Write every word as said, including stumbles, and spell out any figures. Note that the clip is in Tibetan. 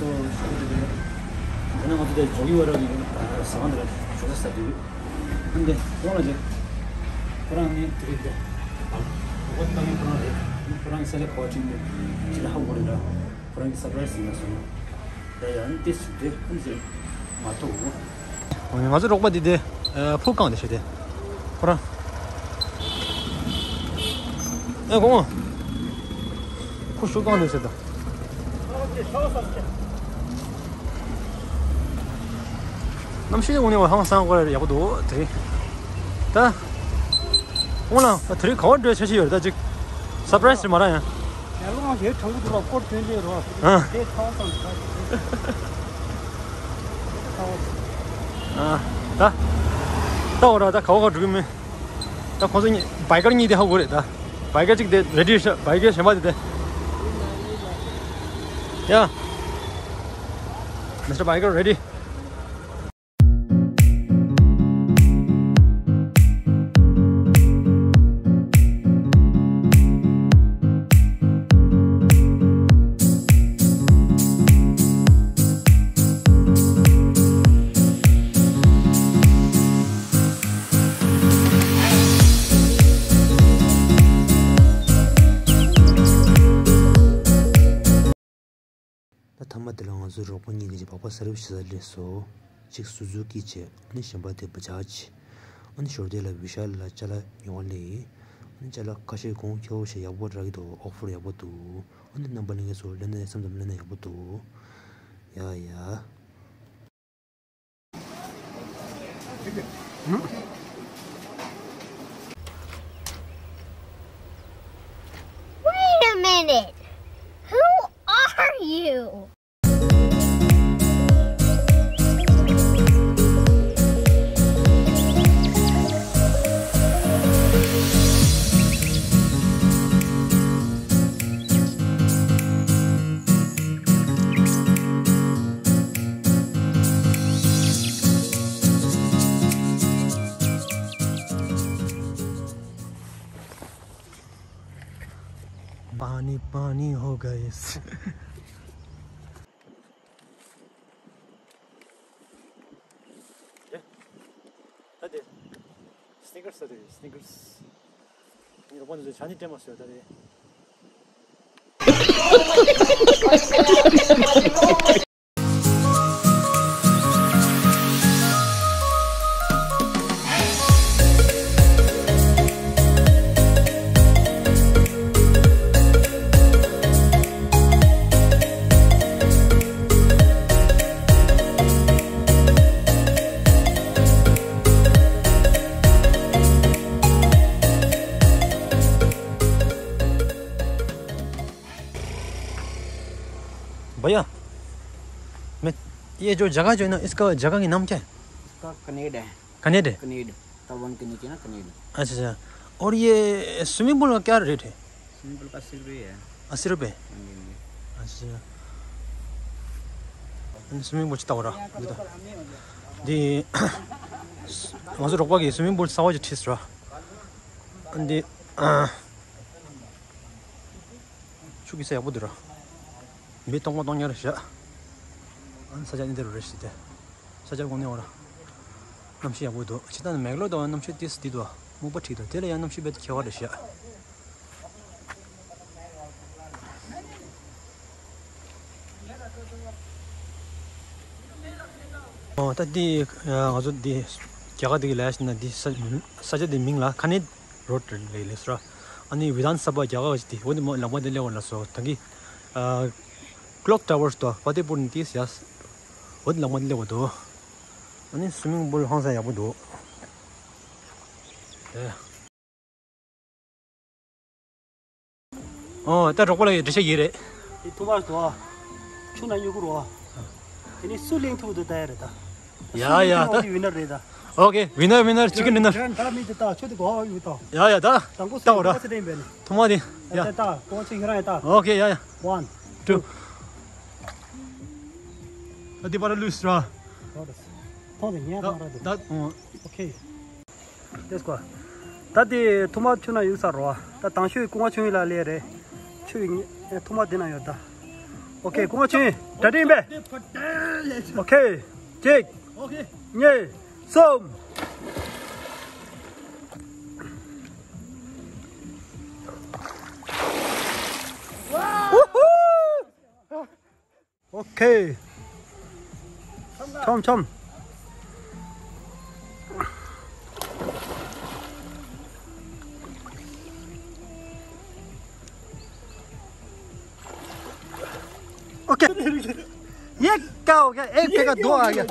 ཞུ་གི་འདུག་དེ་ནས་ང་ཚོ་དེ་ཇོ་གི་བར་གྱི་ཟ་ཁང་དེ་ལ་ཞོགས་ཇ་ཟ་གི་ཡོད། ཨ་ནི་དེ་ཁོང་ལ་དེ་ཁོ་རང་ནི་དེ་རིགས་དེ་འོ་བཏང་ཡིན་ཁོ་རང་རེད། ཁོ་རང་གི་ས་ཆ་ག་བ་ཁྲིད་འདུག་ཅི་ལ་ཧ་གོ་རེད་ལ། ཁོ་རང་གི་སར་པ་རའི་སི་ཡིན་ན་སོང་། ཡ་ཡ་ཨ་ནི་ཏིས་དེ་ཨ་ནི་ཟེར་མ་ཐུག་ང་ཚོ་རོགས་པ་དེ་དེ་ཕུ་བཀང་དེ་ཤེས་དེ་ཁོ་རང་། ཨེ་གོང་ཕུ་ཤུ་བཀང་དེ་ཤེས་དང་། གནམ་གཤིས་དངོས་གནས་ཧང་སང་གོ་ཡག་པོ་འདུག་དེ་རིང་། ད་ཁོང་ལ་དེ་རིང་ག་བ་འགྲོ་འཆར་གཞི་ཡོད་རེད། ད་ཅིག་སར་པ་རའི་སི་རེད་མ་ར་ཡང་། ཡར་ལོང་ཞེ་དྲང་པོ་འདུག་ལ་སྐོར་ཐོན་ལེ་རོ། ཨ། དེ་ཚང་ཚང་འདུག་ཨ། ད་ད་འོ་ར་ད་ག་བ་ག་འགྲོ་གི་མིན། ད་ཁོང་ཚོ་གཉིས་བའི་ཀར་གཉིས་དེ་ཧ་གོ་རེད། ད་བའི་ཀར་གཅིག་དེ་རེ་ཌི་ཤ་བའི་ཀར་གཞན་པ་དེ་དེ། ཡ། མི་སི་ཊར་བའི་ཀར་རེ་ཌི། ད་མཐའ་མ་དེ་ལ་ང་ཚོའི་རོགས་པ་གཉིས་ཀྱིས་སྦག་སྦག་ས་རུབ་བྱེད་ས་སླེབས་སོང་། གཅིག་སུ་ཛུ་ཀི་བྱས། ཨ་ནི་གཞན་པ་དེ་བ་ཇཱཇ་བྱས། ཨ་ནི་ཞོར་དེ་ལ་བི་ཤཱལ་ལ་ཅ་ལག་ཉོ་བ་སླེབས་ཡིན། ཨ་ནི་ཅ་ལག་ཁ་ཤས་གོང་ཁེ་པོ་ཞིག་ཡག་པོ་རག་གི་འདུག་ཨོ་ཕར་ཡག་པོ་འདུག་ཨ་ནི་རྣམ་པ་ལྷན་རྒྱས་ཚོ་ལེན་ན་མཚམས་མཚམས་ལེན་ན་ཡག་པོ་འདུག་ཡ་ཡ། Wait a minute! Who are you? पानी पानी हो गए। ད་དེ། སི་ནི་ཀར་སི་ད་དེ་སི་ནི་ཀར་སི། ངའི་རོགས་པ་འདི་ཚོས་ཇ་ནི་སྤྲད་མ་སོང་ད་དེ། भैया, मैं, ये जो जगह जो है ना, इसका जगह के नाम क्या है? इसका कनेड है। कनेड है? कनेड, तलवन के नीचे ना कनेड। अच्छा, अच्छा। और ये स्विमिंग पूल का क्या रेट है? स्विमिंग पूल का अस्सी रुपये है। अस्सी रुपये? हाँ जी, हाँ जी। अच्छा। Swimming pool ཅི་ལྟ་བ་ར། འདི་ང་ཚོ་རོགས་པ་གིས་སུ་མིང་པུལ་གསར་པ་ཅིག་བྲིས་སོང་ར། འདི་ཆུ་གི་ས་ཡག་པོ་འདུག་ར། མི་སྟོང་པ་སྟོང་ཉར་བཞག་ཨ་ནི་ས་ཆ་འདི་འདྲ་རེད་ཤི་སྟེ། ས་ཆ་དགོང་ནས་འོ་ར། གནམ་གཤིས་ཡག་པོ་འདུག་ཕྱི་ནང་མེག་ལོར་དང་གནམ་གཤིས་ཏིས་འདི་འདུག་སྨུག་པ་བྲིས་འདུག་དེ་ལ་ཡང་གནམ་གཤིས་རྦད་དེ་ཁྱད་པར་རེད་ཤག་ཨོ་ད་འདི་ང་ཚོ་འདི་རྒྱ་གར་འདི་གི་ལས་ཤིག་ན་འདི་ས་ས་ཆ་འདི་མིང་ལ་ཁ་ནི་རོ་ཌི་ལེ་ལེ་སོ། ཨ་ནི་བི་དྷན་ས་བྷ་རྒྱ་གར་གྱི་འདི་འོ་འདི་མོ་ལམ་ཁ་འདི་སླེབས་པ་ལ་སོ་ད་གི་ཨ་ཀློག་ཊ་ཝར་དོ་ཕ་ཏི་པུར་ནི་ཏིས་ཡ་འོ་འདི་ལམ་ཁ་འདི་སླེབས་པ་འདུག་ཨ་ནི་སུ་མིང་པུལ་ཧང་སང་ཡག་པོ་འདུག་ཨེ། ཨོ་ད་གྲོགས་པོ་ལ་ཡི་འགྲེལ་བཤད་ཡིན་རེད། དེ་ཐུག་པ་དོ། ཆུ་ན་ཉུ་གུ་རོ། དེ་ནི་སུ་ལེན་ཐུབ་འདུག་ད་ཡ་རེད་ད། ཡ་ཡ་ད། ཝི་ནར་རེད་ད། ཨོ་ཁེ་ཝི་ནར་ཝི་ནར་ཅི་ཀན་ཝི་ནར། ད་མི་དེ་ད་ཆུ་དེ་གོ་ཡུ་ད། ཡ་ཡ་ད། དང་པོ་ད་སུ་འོ་ར། ལེན་པ་སེ་དེན་པས་ནི། ཐུག་མ་དེ། ཡ། ད་ད་གོ་ཆེ་ཁྱེད་རང་ཡ་ད། ཨོ་ཁེ་ཡ་ཡ། ཝན། ཊུ། ད་དེ་པར་ལུས་ར། ཐོང་དེ་ཉལ་ད་ར་དེ། ད་ཨོ། ཨོ་ཁེ། དེ་སྐོར། ད་དེ་ཐུག་མ་ཆུ་ན་ཡུག་ས་རོ། ད་དང་ཤོས་ཀུང་བ་ཆུང་ཡུལ་ལ་ལས་རེད། ཆུ་ཡི་ཐུག་མ་དེ་ན་ཡོད་ད། ཨོ་ཁེ། གོང་ཆེན་གྲ་སྒྲིག་ཡིན་པས། ཨོ་ཁེ། གཅིག་གཉིས། གསུམ། ཨོ་ཁེ། ཆོམ་ཆོམ། ཨོ་ཁེ། ཡེ་ཀའོ་ཀེ། ཨེ་ཕེ་ཀ་དོ་ཨ་ཀེ།